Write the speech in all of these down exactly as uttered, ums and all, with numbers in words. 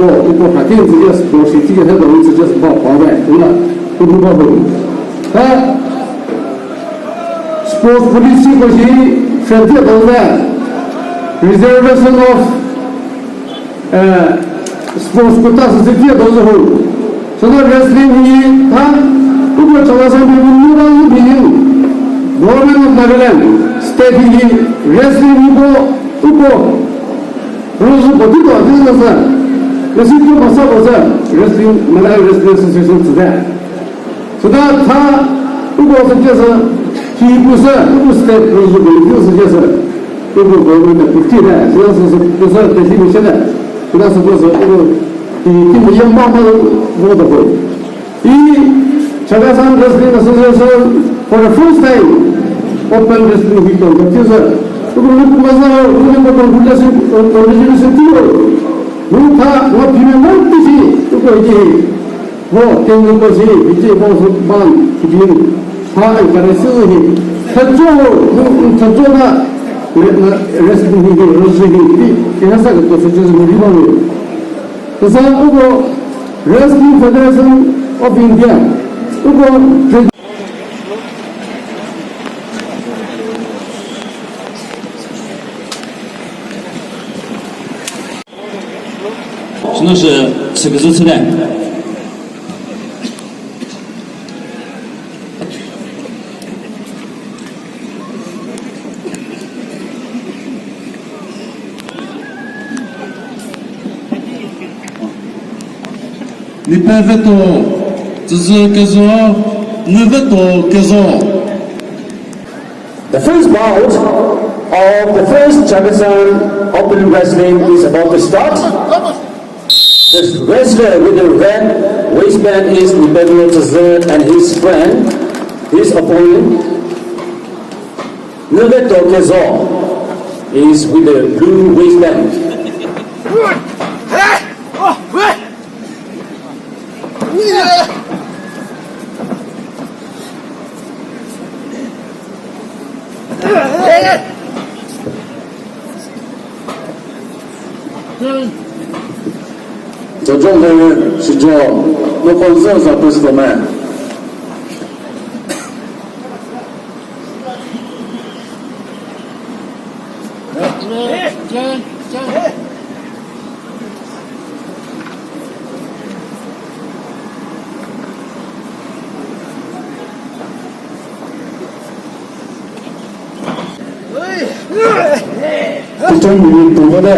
Uko hatin züge sports hi tike hedo züge ba pa ve, ula, udu ba hu. Ha, sports policy ko hi federal do ve, reservation of, eh, sports quota sü tike do zü hu. Sona wrestling hi tha, uko Chakhesang bi nu ba lu bi yin. Government of Nagaland, state hi wrestling hi ko, uko Rüzü poti to, this is a, this is too much of a wrestling, Malayan Wrestling Association today. So that tha, uko sü kesa, ki pusa, uko state rüzü poti to sü kesa, uko government poti da, so that sü pusa, tesi mi shada, so that sü pusa, uko, ki, ki mi yamba ma, wo da ko. I Chakhesang Wrestling Association for the first time open wrestling hi conduct thisa. Uko ni kuma sa, uko ni ko congratulation, congratulation thiyo. Mu tha, wa phime mo tisi, uko hi. Wo, tengo ko si, hi, wo su ban, hi. Tha, encourage si hi. Tha jo, mu, tha jo na, le, na, wrestling hi, wrestling hi, hi, hi, ha sa ko so just mu ri ba ni. Kasa uko Wrestling Federation of India, uko Shino shi, shi küzü tsüne. Nipe veto, tsüzü kezo, nü veto kezo. The first bout of the first Chakhesang Open Wrestling is about to start. The wrestler with the red waistband is Nipevelo Tsüzü and his friend, his opponent, Nüveto Kezo, is with the blue waistband. Jojo le shijo, no konzo za presto me. Teacher, mi ni tu ba de.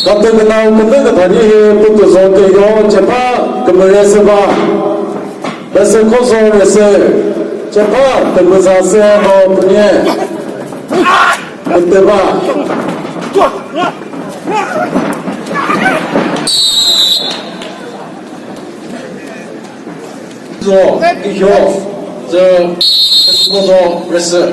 Katü künao kütü kütha ni hi pütü zo küyo chepha kümüre sü ba. Pese kho zo re sü chepha kümüza sü ho pünye. Kütü ba. Zo, ikyo, zo, pese kho zo re sü.